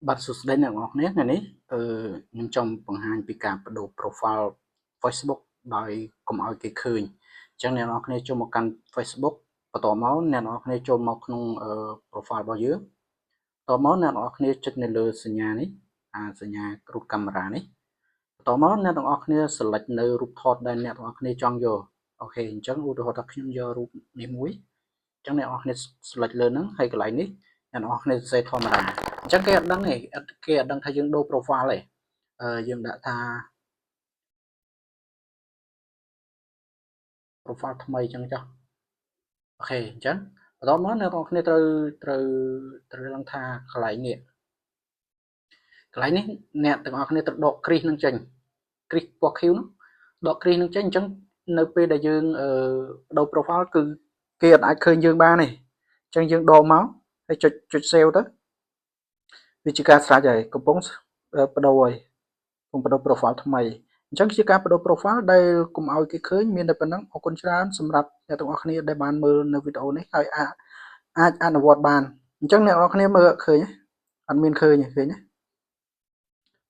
បាទសួស្តីអ្នកទាំងអស់គ្នាថ្ងៃនេះអឺខ្ញុំចង់បង្ហាញពីការបដូរ profile Facebook ដោយកុំឲ្យគេឃើញអញ្ចឹងអ្នកទាំងអស់គ្នាចូលមកកាន់ Facebook បន្ទាប់មកអ្នកទាំងអស់គ្នាចូលមកក្នុង profile របស់យើងបន្ទាប់មកអ្នកទាំងអស់គ្នាចុចនៅលើសញ្ញានេះអាសញ្ញារូបកាមេរ៉ានេះបន្ទាប់មកអ្នកទាំងអស់គ្នា select នៅរូបថតដែលអ្នកទាំងអស់គ្នាចង់យក OK អញ្ចឹងឧទាហរណ៍ថាខ្ញុំយករូបនេះមួយអញ្ចឹងអ្នកទាំងអស់គ្នា select លើហ្នឹងហើយកន្លែងនេះអ្នកទាំងអស់គ្នាសរសេរធម្មតាអញ្ចឹងគេអត់ដឹងទេគេអត់ដឹងថាយើងដូរ profile ទេអឺយើងដាក់ថា profile ថ្មីអញ្ចឹងចុះ OK អញ្ចឹងបន្ទាប់មកអ្នកទាំងអស់គ្នាត្រូវត្រូវត្រូវដឹងថាកន្លែងនេះកន្លែងនេះអ្នកទាំងអស់គ្នាត្រូវដកគ្រីសនឹងចេញគ្រីសពណ៌ខៀវនោះដកគ្រីសនឹងចេញអញ្ចឹងនៅពេលដែលយើងអឺដូរ profile គឺគេអត់អាចឃើញយើងបានទេអញ្ចឹងយើងដកមកហើយចុចចុច save ទៅវាជាការស្រេចហើយកំពុងបដូរហើយកំពុងបដូរ profile ថ្មីអញ្ចឹងជាការបដូរ profile ដែលកុំឲ្យគេឃើញមានតែប៉ុណ្ណឹងអរគុណច្រើនសម្រាប់អ្នកទាំងអស់គ្នាដែលបានមើលនៅវីដេអូនេះហើយអាចអាចអនុវត្តបានអញ្ចឹងអ្នកទាំងអស់គ្នាមើលឃើញអត់មានឃើញទេឃើញទេ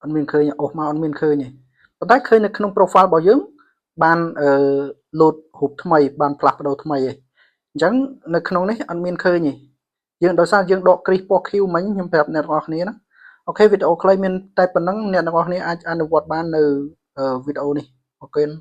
អត់មានឃើញអូសមកអត់មានឃើញទេប៉ុន្តែឃើញនៅក្នុង profile របស់យើងបានអឺលោតរូបថ្មីបានផ្លាស់ប្ដូរថ្មីឯងអញ្ចឹងនៅក្នុងនេះអត់មានឃើញទេយើងដោយសារយើងដកគ្រីសពណ៌ខៀវមិញខ្ញុំប្រាប់អ្នកទាំងអស់គ្នាណា OK វីដេអូខ្លីមានតែប៉ុណ្ណឹងអ្នកទាំងអស់គ្នាអាចអនុវត្តបាននៅវីដេអូនេះអរគុណ។